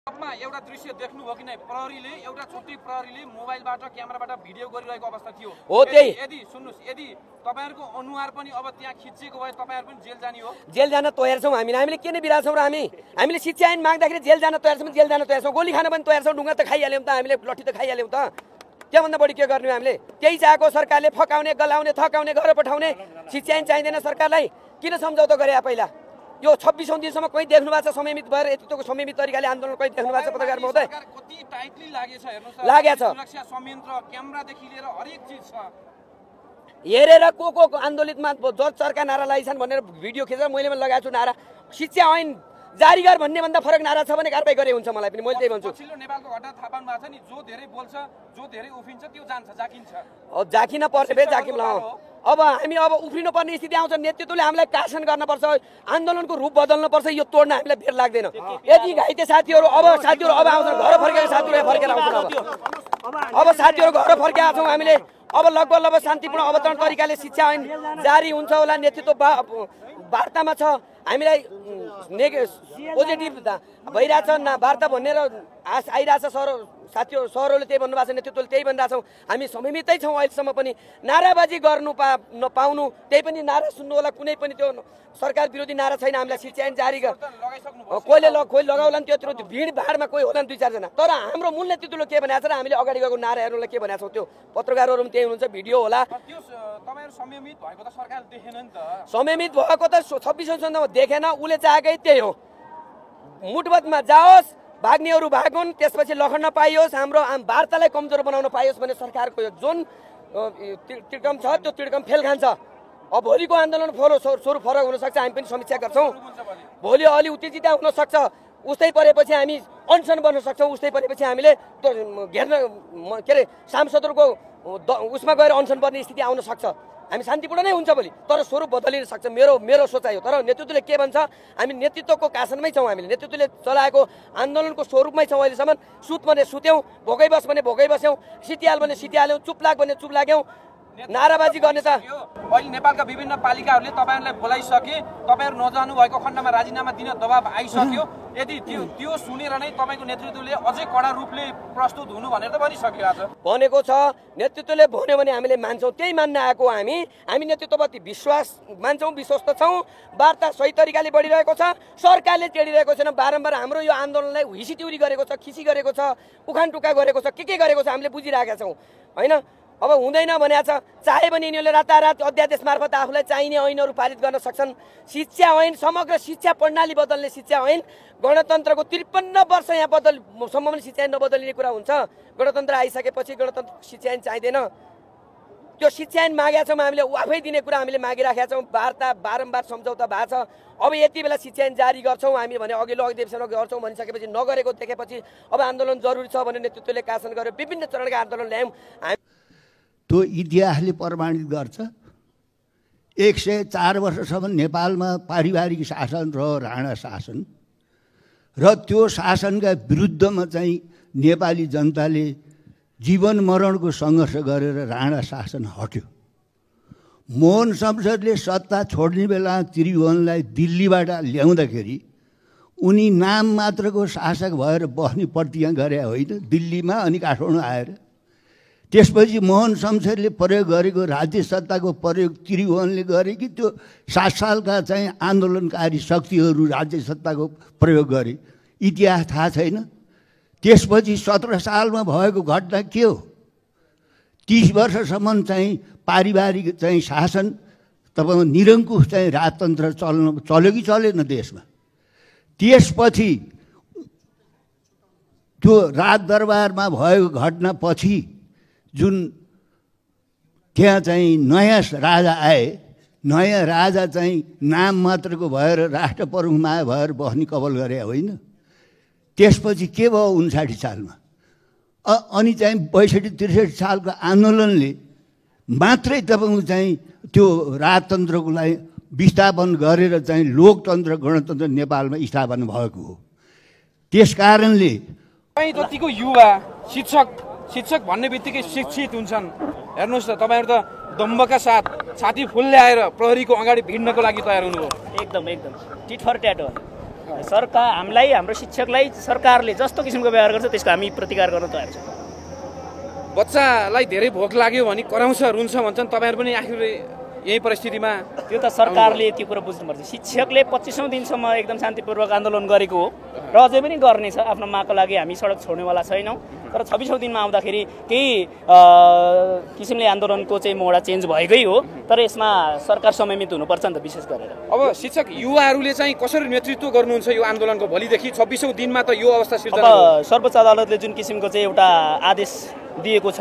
एउटा दृश्य देख्नुभयो कि नै प्रहरीले एउटा छुट्टी प्रहरीले मोबाइलबाट क्यामेराबाट भिडियो गरिरहेको अवस्था थियो हो त्यही यदि सुन्नुस् यदि तपाईहरुको अनुहार पनि अब त्यहाँ खिचिएको भए तपाईहरु पनि जेल जाने हो जेल जान तयार छौं हामीले किन बिराल छौं र हामीले शिक्षा ऐन माग्दाखेरि जेल जान तयार छौं जेल जान तयार छौं गोली खान पनि तयार छौं ढुङ्गा त खाइहाल्यौं त हामीले लट्ठी त खाइहाल्यौं त के भन्दा बढी के गर्ने हामीले त्यही चाहेको सरकारले फकाउने गलाउने थकाउने घर पठाउने शिक्षा ऐन चाहिदैन सरकारलाई किन सम्झौता गरे पहिला यो 26औं दिनसम्म कोही देख्नु भएको छ समयमित भएर यतिको समयमित तरिकाले आन्दोलन कोही देख्नु भएको छ पत्रकार महोदय कति टाइटली लागेछ हेर्नुस् लागेछ सुरक्षा संयन्त्र क्यामेरादेखि लिएर हरेक चीज छ हेरेर को आन्दोलितमा जज सरकार नारा लगाइछन् भनेर भिडियो खिचेर मैले पनि लगाएको छु नारा शिक्षा ऐन जारी गर भन्ने भन्दा फरक नारा छ भने कारबाही गरे हुन्छ मलाई पनि मैले त्यही भन्छु पछिल्लो नेपालको घटना थाहा पाउनु भएको छ नि जो धेरै बोल्छ जो धेरै उफ्रिन्छ त्यो जान्छ जाकिन्छ जाकिन पर्छ बे जाकिम ल अब हामी अब उफ्रिनु पर्ने स्थिति आउँछ नेतृत्वले हामीलाई शासन गर्न पर्छ आन्दोलनको रूप बदल्नु पर्छ यो तोड्न हामीलाई बेर लाग्दैन यदि घाइते साथीहरु अब आउँछन् घर फर्केका साथीहरु फर्केर आउँछन् अब साथीहरु घर फर्केका छौं हामीले अब लगभग शान्तिपूर्ण अवतरण तरिकाले शिक्षा ऐन जारी हुन्छ होला नेतृत्व वार्तामा छ हामीलाई पोजिटिभ भइरहेछ वार्ता भनेर आश आइरहेछ साथीहरु सरहरूले त्यही भन्नुभएको छ नेतृत्वले त्यही भनिरहेछौँ हामी समयमितै छौँ अहिलेसम्म पनि नाराबाजी गर्नु नपाउनु त्यही पनि नारा सुन्नु होला कुनै पनि त्यो सरकार विरोधी नारा छैन हामीलाई शिक्षा ऐन जारी गर कोही लगाउला नि त्यत्रो भिडभाडमा कोही होला नि 2-4 जना तर हाम्रो मूल नेतृत्वले के भनेको छ र हामीले अगाडि गएको नाराहरूलाई के भनेको छौँ त्यो पत्रकारहरू पनि त्यही हुनुहुन्छ भिडियो होला तपाईहरु संयमित भएको त सरकारले देखेन नि त संयमित भएको त 26औं सन्दर्भमा देखेन उले चाहेकै त्यही हो मुठबतमा जाओस् भाग्नेहरू भागुन् त्यसपछि लखड्न पाइयोस् हाम्रो वार्तालाई कमजोर बनाउन पाइयोस् भने सरकारको जुन तिर्कम छ त्यो तिर्कम फेल खान्छ अब भोलिको आन्दोलन स्वरूप फरक हुन सक्छ हामी पनि समीक्षा गर्छौं भोलि अलि उत्तेजित हुन सक्छ उस्तै परेपछि हामी अनसन बन्न सक्छौं उस्तै परेपछि हामीले घेर्न के रे सांसदहरुको उसमा गएर अनसन पर्ने स्थिति आउन सक्छ हामी शान्तिपूर्ण नै हुन्छ भोलि तर स्वरूप बदलिन सक्छ मेरो सोचाइ हो तर नेतृत्वले के भन्छ हामी नेतृत्वको शासनमै छौं हामीले नेतृत्वले चलाएको आन्दोलनको स्वरूपमै छौं अहिलेसम्म सुत भने सुत्यौं भोकै बस भने भोकै बस्यौं सिटिहाल भने सिटिहाल्यौं चुप लाग भने चुप लाग्यौं नाराबाजी गर्ने त अहिले नेपालका विभिन्न पालिकाहरूले तपाईहरुलाई बोलाइसके तपाईहरु नजानु भएको खण्डमा राजीनामा दिन दबाब आइसक्यो यदि त्यो सुनेर नै तपाईको नेतृत्वले अझै कडा रूपले प्रस्तुत हुनु भनेर त भनिसक्यो आज भनेको छ नेतृत्वले भन्यो भने हामीले मान्छौं त्यही मान्न आएको हामी नेतृत्वप्रति विश्वास मान्छौं विश्वस्त छौं वार्ता सही तरिकाले बढिरहेको छ सरकारले टेडिरहेको छैन बारम्बार हाम्रो यो आन्दोलनलाई हिसिटिउरी गरेको छ खिसी गरेको छ उखान टुका गरेको छ के गरेको छ हामीले बुझिरहेका छौं हैन अब हुँदैन भनेको छ चाहे भने यिनीहरूले रातारात अध्यादेश मार्फत आफूलाई चाहिने ऐनहरू पारित गर्न सक्छन् शिक्षा ऐन समग्र शिक्षा प्रणाली बदल्ने शिक्षा ऐन गणतन्त्रको 53 वर्ष यहाँ सम्म पनि शिक्षा ऐन नबदलिने कुरा हुन्छ गणतन्त्र आइसकेपछि गणतन्त्र शिक्षा ऐन चाहिँदैन त्यो शिक्षा ऐन मागेका छौँ हामीले आफै दिने कुरा हामीले मागिराखेका छौँ वार्ता बारम्बार सम्झौता भएको छ अब यति बेला शिक्षा ऐन जारी गर्छौँ हामी भने अघिल्लो अधिवेशनमा गर्छौँ भनिसकेपछि नगरेको देखेपछि अब आन्दोलन जरुरी छ भने नेतृत्वले शासन गर्यो विभिन्न चरणका आन्दोलन ल्यायौँ त्यो इतिहासले प्रमाणित गर्छ 104 वर्षसम्म नेपालमा पारिवारिक शासन र राणा शासन र त्यो शासनका विरुद्धमा चाहिँ नेपाली जनताले जीवन मरणको सङ्घर्ष गरेर राणा शासन हट्यो मोहन शमशेरले सत्ता छोड्ने बेला त्रिभुवनलाई दिल्लीबाट ल्याउँदाखेरि उनी नाम मात्रको शासक भएर बस्ने प्रतिज्ञा गरे होइन दिल्लीमा अनि काठमाडौँ आएर त्यसपछि मोहन शमशेरले प्रयोग गरेको राज्य सत्ताको प्रयोग त्रिभुवनले गरे कि त्यो 7 सालका चाहिँ आन्दोलनकारी शक्तिहरू राज्य सत्ताको प्रयोग गरे इतिहास थाहा छैन त्यसपछि 17 सालमा भएको घटना के हो 30 वर्षसम्म चाहिँ पारिवारिक चाहिँ शासन तपाईको निरङ्कुश चाहिँ राजतन्त्र चल्यो कि चलेन देशमा त्यसपछि त्यो राजदरबारमा भएको घटनापछि जुन त्यहाँ चाहिँ नयाँ राजा आए नयाँ राजा चाहिँ नाम मात्रको भएर राष्ट्र प्रमुखमा भएर बस्ने कबल गरे होइन त्यसपछि के भयो 59 सालमा अनि चाहिँ 62-63 सालको आन्दोलनले मात्रै तपाईँको चाहिँ त्यो राजतन्त्रको लागि विस्थापन गरेर चाहिँ लोकतन्त्र गणतन्त्र नेपालमा स्थापना भएको हो त्यसकारणले जतिको युवा शिक्षक भन्ने बित्तिकै शिक्षित हुन्छन् हेर्नुस् त तपाईहरु त दम्बका साथ छाती फुल्याएर प्रहरीको अगाडि भिड्नको लागि तयार हुनुभयो एकदम टिट फर ट्याटो सरकार हामीलाई हाम्रो शिक्षकलाई सरकारले जस्तो किसिमको व्यवहार गर्छ त्यसको हामी प्रतिकार गर्न तयार छौँ। बच्चालाई धेरै भोक लाग्यो भने कराउँछ रुन्छ भन्छन्, तपाईँहरू पनि आखिर यही परिस्थितिमा? त्यो त सरकारले त्यो कुरा बुझ्नुपर्छ। शिक्षकले 25औं दिनसम्म एकदम शान्तिपूर्वक आन्दोलन गरेको हो र अझै पनि गर्नेछ। आफ्नो मागको लागि हामी सडक छोड्नेवाला छैनौँ। तर 26औं दिनमा आउँदाखेरि केही किसिमले आन्दोलनको चाहिँ मोडा चेन्ज भएकै हो। तर यसमा सरकार संयमित हुनुपर्छ नि त विशेष गरेर। अब शिक्षक युवाहरूले चाहिँ कसरी नेतृत्व गर्नुहुन्छ यो आन्दोलनको? भोलिदेखि 26औं दिनमा त यो अवस्था सिर्जना अब सर्वोच्च अदालतले जुन किसिमको चाहिँ एउटा आदेश दिएको छ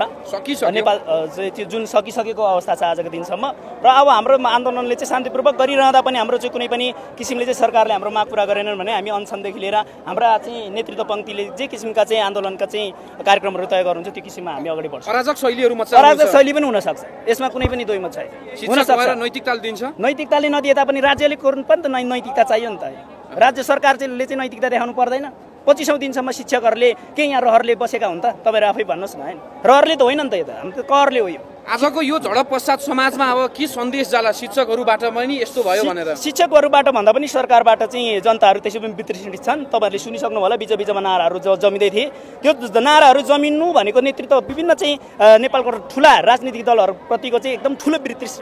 नेपाल त्यो जुन सकिसकेको अवस्था छ आजको दिनसम्म, र अब हाम्रो आन्दोलनले चाहिँ शान्तिपूर्वक गरिरहँदा पनि हाम्रो चाहिँ कुनै पनि किसिमले चाहिँ सरकारले हाम्रो माग पुरा गरेनन् भने हामी अनसनदेखि लिएर हाम्रा चाहिँ नेतृत्व पङ्क्तिले जे किसिमका चाहिँ आन्दोलनका चाहिँ कार्यक्रमहरू तय गर्नुहुन्छ त्यो किसिममा हामी अगाडि बढ्छौँ। अराजक शैलीहरू अराजक शैली पनि हुनसक्छ, यसमा कुनै पनि दोही मत छैन। हुनसक्छ नैतिकताले दिन्छ, नैतिकताले नदिए तापनि राज्यले गर्नु पनि त नैतिकता चाहियो नि त। राज्य सरकारले चाहिँ नैतिकता देखाउनु पर्दैन? 25औं दिनसम्म शिक्षकहरूले के यहाँ रहरले बसेका हुन् त? तपाईँहरू आफै भन्नुहोस् न। होइन, रहरले त होइन नि त, यो त हामी त करले हो। यो आजको यो झडप पश्चात समाजमा अब के सन्देश जाला शिक्षकहरूबाट पनि यस्तो भयो भनेर? शिक्षकहरूबाट भन्दा पनि सरकारबाट चाहिँ जनताहरू त्यसै पनि वितृष्णित छन्। तपाईँहरूले सुनिसक्नु होला, बिच बिचमा नाराहरू जमिँदै थिए। त्यो नाराहरू जमिनु भनेको नेतृत्व विभिन्न चाहिँ नेपालको ठुला राजनीतिक दलहरूप्रतिको चाहिँ एकदम ठुलो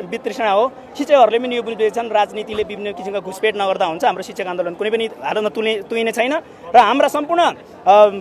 वितृष्णा हो। शिक्षकहरूले पनि यो बुझेछन् राजनीतिले विभिन्न किसिमका घुसपेट नगर्दा हुन्छ। हाम्रो शिक्षक आन्दोलन कुनै पनि हालतमा तुइने छैन। र हाम्रा सम्पूर्ण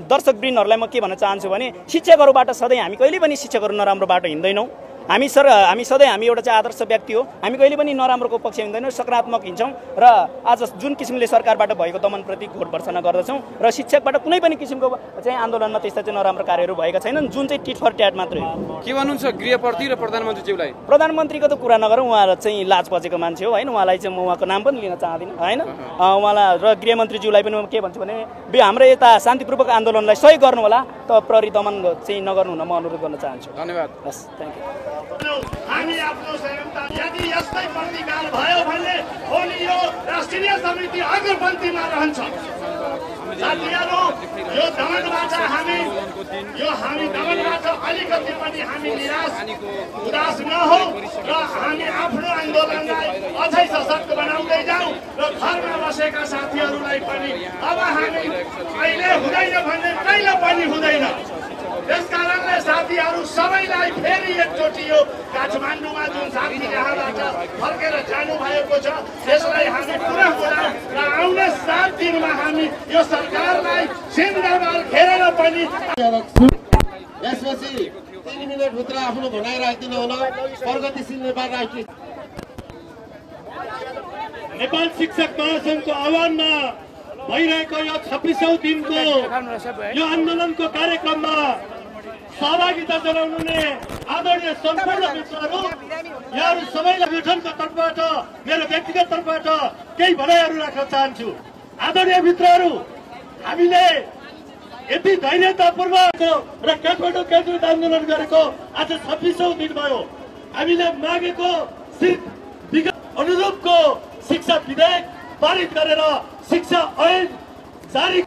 दर्शकवृन्दहरूलाई म के भन्न चाहन्छु भने शिक्षकहरूबाट सधैँ हामी कहिले पनि शिक्षकहरू नराम्रो बाटो हिँड्दैनौँ। हामी सधैँ हामी एउटा चाहिँ आदर्श व्यक्ति हो। हामी कहिले पनि नराम्रोको पक्ष हिँड्दैनौँ, सकारात्मक हिँड्छौँ। र आज जुन किसिमले सरकारबाट भएको दमनप्रति घोर भर्सना गर्दछौँ र शिक्षकबाट कुनै पनि किसिमको चाहिँ आन्दोलनमा त्यस्ता चाहिँ नराम्रो कार्यहरू भएका छैनन्, जुन चाहिँ टिट फर ट्याट मात्रै हो। के भन्नुहुन्छ गृहप्रति र प्रधानमन्त्रीज्यूलाई? प्रधानमन्त्रीको त कुरा नगरौँ, उहाँ चाहिँ लाज पचेको मान्छे हो। होइन, उहाँलाई चाहिँ म उहाँको नाम पनि लिन चाहदिनँ। होइन, उहाँलाई र गृहमन्त्रीज्यूलाई पनि म के भन्छु भने हाम्रो यता शान्तिपूर्वक आन्दोलनलाई सहयोग गर्नु होला, त प्रहरी दमन चाहिँ नगर्नु हुन म अनुरोध गर्न चाहन्छु। धन्यवाद। हस्, थ्याङ्क यू। हामी आफ्नो संयमता यदि यस्तै प्रतिकार भयो भने भोलि यो राष्ट्रिय समिति अग्रपन्थीमा रहन्छ। साथीहरू, यो दमनबाट हामी दमनबाट अलिकति पनि हामी निराश उदास नहौँ र हामी आफ्नो आन्दोलनलाई अझै सशक्त बनाउँदै जाउँ र घरमा बसेका साथीहरूलाई पनि अब हामी अहिले हुँदैन भने कहिले पनि हुँदैन। त्यसकारणले साथीहरू सबैलाई फेरि एकचोटि यो काठमाडौँमा जुन साथी यहाँबाट फर्केर जानुभएको छ त्यसलाई हामी पुनः बोलाउँ र आउने 7 दिनमा हामी यो सरकारलाई जिन्दाबाद घेरेर पनि यसपछि 3 मिनेटभित्र आफ्नो भनाइ राखिदिनु होला। प्रगतिशील नेपाल राष्ट्रिय नेपाल शिक्षक महासङ्घको आह्वानमा भइरहेको यो 26औं दिनको यो आन्दोलनको कार्यक्रममा सहभागिता जनाउनुहुने आदरणीय सम्पूर्ण मित्रहरू, यहाँहरू सबैलाई संगठनको तर्फबाट मेरो व्यक्तिगत तर्फबाट केही भनाइहरू राख्न चाहन्छु। आदरणीय मित्रहरू, हामीले यति धैर्यतापूर्वक र काठमाडौँ केन्द्रित आन्दोलन गरेको आज 26औं दिन भयो। हामीले मागेको सिर्फ अनुरूपको शिक्षा विधेयक पारित गरेर शिक्षा ऐन जारी